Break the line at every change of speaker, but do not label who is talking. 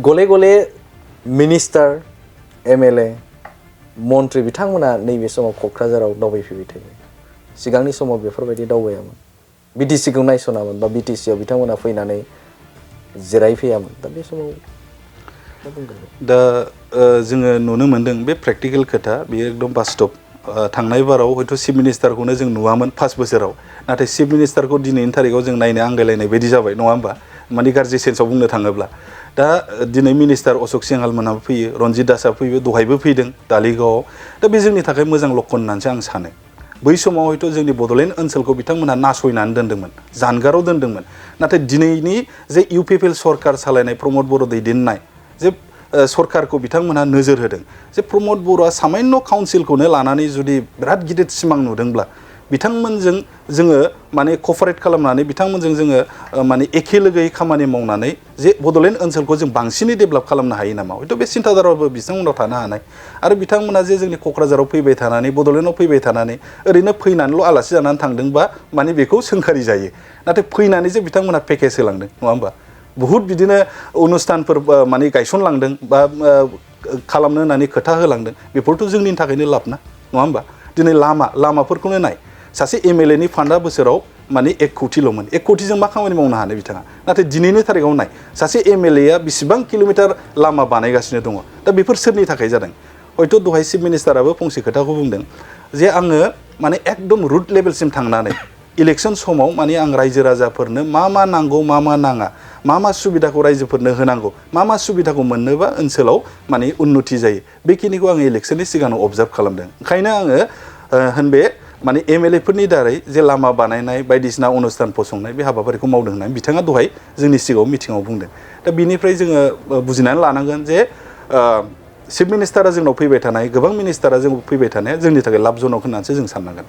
गले गले minister MLA मन्त्रि बिथांमोना नैबे समाव क'क्राझाराव दावबायफैबाय थायो सिगांनि समाव बेफोरबायदि दावबायामोन BTC खौ नायसनामोन बा BTC आव बिथांमोना फैनानै जिरायफैयामोन दा बे समाव मा बुंगोन
दा जोङो नुनो मोनदों बे प्रेक्टिकल खोथा बेयो एकदम बास्तब थांनाय बाराव हयथ' चिफ मिनिस्टारखौनो जों नुवामोन 5 बोसोराव नाथाय चिफ मिनिस्टारखौ दिनैनि थारिखआव जों नायनो आंगायलायनाय बायदि जाबाय नङा होमबा माने गाज्रि सेन्सआव बुंनो थाङोब्ला दा दिनै मिनिस्टार अशोक सिंहाल मोनाबो फैयो रन्जित दासआ फैयो दहायबो फैदों दालिगावआव दा बे जोंनि थाखाय मोजां लक्षण होननानैसो आं सानो बै समाव हयथ' जोंनि बड'लेण्ड ओनसोलखौ बिथांमोनहा नासयनानै दोन्दोंमोन जानगाराव दोन्दोंमोन नाथाय दिनैनि जे UPPL सरकार सालायनाय प्रमद बर' दैदेननाय जे सरकारखौ बिथांमोनहा नोजोर होदों जे प्रमद बर'आ सामान्य काउन्सिलखौनो लानानै जुदि बिराद गिदिर सिमां नुदोंब्ला बिथांमोनजों जोङो माने क'पारेट खालामनानै बिथांमोनजों जोङो माने एखे लोगोयै खामानि मावनानै जे बड'लेण्ड ओनसोलखौ जों बांसिनै डेभेलप खालामनो हायो नामा हयथ' बे सिन्थाधाराबो बिथांमोनाव थानो हानाय आरो बिथांमोना जे जोंनि क'क्राझाराव फैबाय थानानै बड'लेण्डआव फैबाय थानानै ओरैनो फैनानैल' आलासि जानानै थांदोंबा माने बेखौ सोंखारि जायो नाथाय फैनानै जे बिथांमोना पेकेज होलांदों नङा होमबा बहुत बिदिनो अनुस्थानफोर माने गायसनलांदों बा खालामनो होननानै खोथा होलांदों बेफोरथ' जोंनि थाखायनो लाब ना नङा होमबा दिनै लामाफोरखौनो नाय सासे MLA नि फान्डा बोसोराव माने 1 कौटिल'मोन 1 कौटिजों मा खामानि मावनो हानो बिथाङा नाथाय दिनैनि थारिखआव नाय सासे MLA आ बेसेबां किल'मिटार लामा बानायगासिनो दङ दा बेफोर सोरनि थाखाय जादों हयथ' दहाय चिफ मिनिस्टाराबो फंसे खोथाखौ बुंदों जे आङो माने एकदम रुट लेभेलसिम थांनानै इलेक्सन समाव माने आं रायजो राजाफोरनो मा नांगौ मा नाङा मा सुबिदाखौ रायजोफोरनो होनांगौ मा सुबिदाखौ मोननोबा ओनसोलाव माने उन्नति जायो बेखिनिखौ आङो इलेक्सननि सिगाङाव अबजार्भ खालामदों ओंखायनो आङो होनबे माने MLA फोरनि दारै जे लामा बानायनाय बायदिसिना अनुस्थान फसंनाय बे हाबाफारिखौ मावदों होननानै बिथाङा दहाय जोंनि सिगाङाव मिटिङाव बुंदों दा बिनिफ्राय जोङो बुजिनानै लानांगोन जे चिफ मिनिस्टारा जोंनाव फैबाय थानाय गोबां मिनिस्टारा जों फैबाय थानाया जोंनि थाखाय लाबजनक होननानैसो जों साननांगोन